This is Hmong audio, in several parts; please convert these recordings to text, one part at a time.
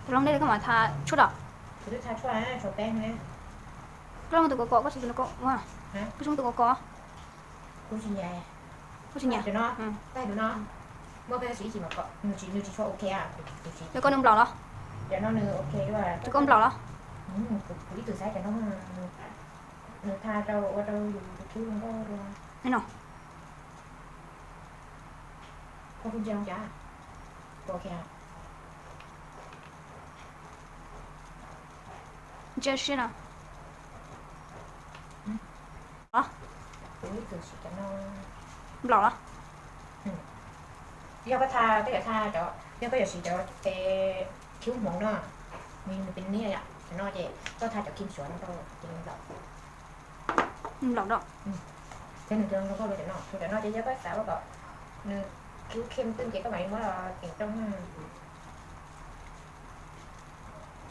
Tus loo dej koj mam tha tshuaj tom. Koj loo tus kom kom, koj tsis tus kom kom. Koj tsis tus kom kom. Kuv tsis nyiam. Kuv tsis nyiam. Cov no, muaj peb siv ib chim mas kom, nws tsis, nws tsis tshua ok. Cov koj nws nplaum los? Cov no nws ok. Cov koj nplaum los? Kuv ib tug xaiv cov no, nws tha rau ua rau yus tus khib zoo nkauj dua. No. Koj kuj ntsia zoo cas. Ok. Ntsia siab no. Nplaum los? Yog koj tha, koj yuav tha cov, yog koj yuav siv cov khib hmoov no, nws pes niaj yom, cov no ces koj tha cov khib suav no rau ces nws nplaum. Nplaum rau. Thiab nws zoo nkauj dua cov no, cov no ces yog koj xav ua kom nws khib khem twj ces koj mam li muab los teem rau.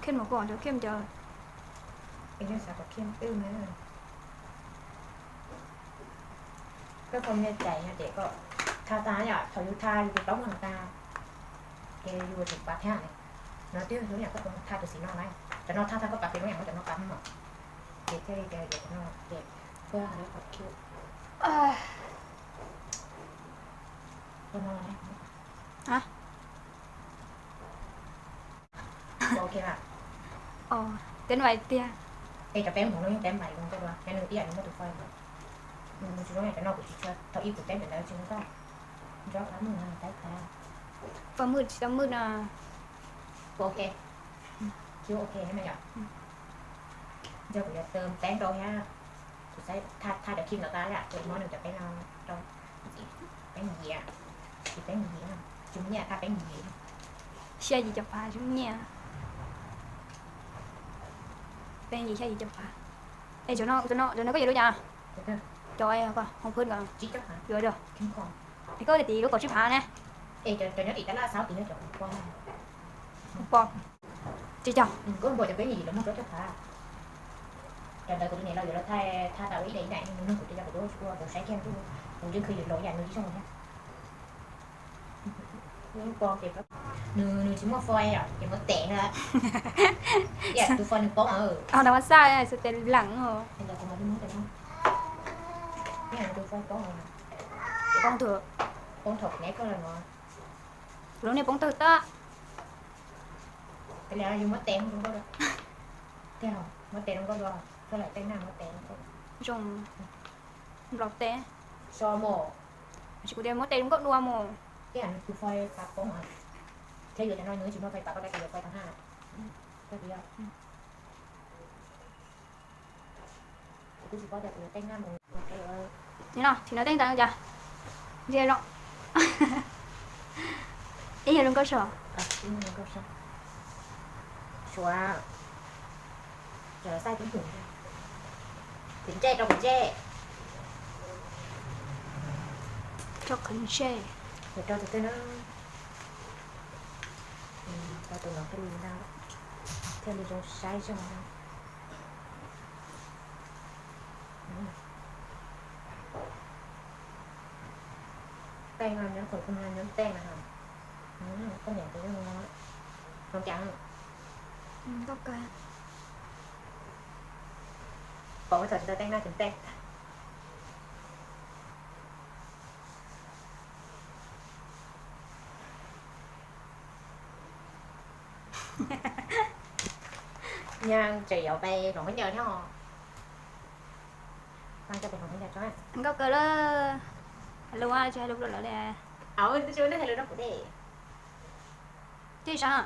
Khem mus kom cov khem cov. Es yog xav kom khem twj na. Koj kho me cais no ces koj tha tag yom, thaum yus tha yus tus taub no tag, ces yus tus pav thiab. No twb zoo yam koj tha tus xim no na, cov no tha tag koj pav ces zoo yam muab cov no pav mog. Ces thiaj li tias cov no ces koj hais kom cute. Ok mas. Teb vais tiag. Es cov peb hmoov no yeej peb vais zoo nkauj dua, yog nws ib yam nws muaj tus fo. Nws tsis zoo yam cov no, kuv tsis tshua, thaum ib kuv peb cov ntawd tsis zoo nkauj. Nco qab mus no tais thav. Poj mwj tsis tau mwj no. Kuv ok. Cute ok thiab na yom. Nco kuv yuav tw teeb rau thiab. Kuv tha cov khib no tag yom, ces muab nws cov peb no rau. Peb mus yias. Tsis peb mus yias, tsis muaj nyiaj tha peb mus yias. Xya yim caum phav tsis muaj nyiaj. Peb yim xya yim caum phav. Es cov no, cov no koj yuav lub cas? Cov hauv phwb ko. Yuav. Es koj tias lub kaum tsib phav ne? Cov nyob tim tab laj xaub tias yog cov pos. Tsis cog. Koj npua cov peb yim los muaj plaub caug phav. Cov ntawd kuv tus niam laus yuav los tha, tha tas ua ib daim ib daim, nws nug kuv tias yog kuv tub tsis ua, kuv saib kiag ntuj, kuv yeej khwv ywm laus yam nws tib zoo thiab. Nws, nws tsis muaj fo yom, ces muab tes na. Tus fo nws poob. Ntawd mas xaj xwb tes lees. Tus fo poob, poob thaum kuv neb koj los no. Kuv lub niag poob tawg tag. Yus muab tes zoo nkauj dua. Tiag, muab tes zoo nkauj dua, koj lam tej naj muab tes zoo nkauj. Zoo nplaum tes. So mus. Tsis kuv tias muab tes zoo nkauj dua mus. Ib yam nws tus fo pav poob, thiab yuav cov no nws tsis muaj fo pav, koj dai kuv yuav fo tag na. Koj tias. Kuv twb tsis paub tias kuv yuav teeb naj mus. Nim no tsis nov teeb ntawd cas. Ntsia zoo. Ib yam zoo nkauj saib. Suav. Cov xaij tub hum. Kuv ntsej rau kuv ntsej. Rau kuv ntsej. Kuv rau tus twg na. Rau tus no thiaj li na, thiaj li zoo saib zoo na. Teej no nyob qhov kuv nyob teej na. Koj niam tus zoo no. Zoo cas? Pom thaum tsis tau teej no tsis teej. Nyaj tseem yuav pais hloov khaub ncaws thiab os. Nkauj kawg lawm. Lus tsis hais lus rau lawv li. Twb tsis ua nej hais lus rau kuv de. Tib sab,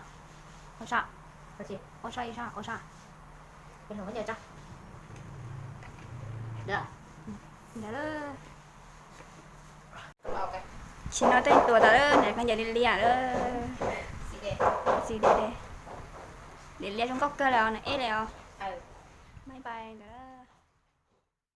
ua sab, ua sab, ua sab, ua sab. Pais hloov khaub ncaws tso. Ntawd. Sim no tej tuas tas lawm, hnav khaub ncaws liam liam lawm. Xim de, liam liam zoo nkauj kawg li os, nws eb li os. Bye bye ntawd.